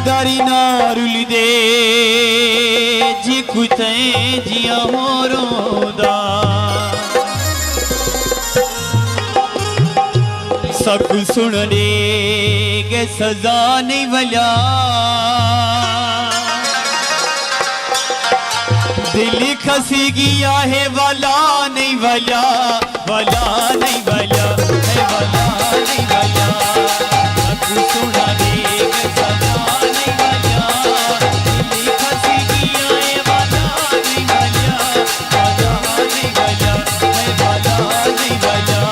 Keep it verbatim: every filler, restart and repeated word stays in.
داری نہ رلدے، جیکوں تئیں جیاں ہو روندا۔ ساکوں سݨݨ ݙے ڳئے سزا نئیں ولیا۔ دل کھسی ڳیا ہے والا نئیں ولیا، والا نئیں ولیا، ہے والا نئیں ولیا۔ ساکوں سݨݨ ݙے ڳئے سزا نئیں ولیا۔ دل کھسی ڳیا ہے والا نئیں ولیا، والا نئیں ولیا، ہے والا نئیں ولیا۔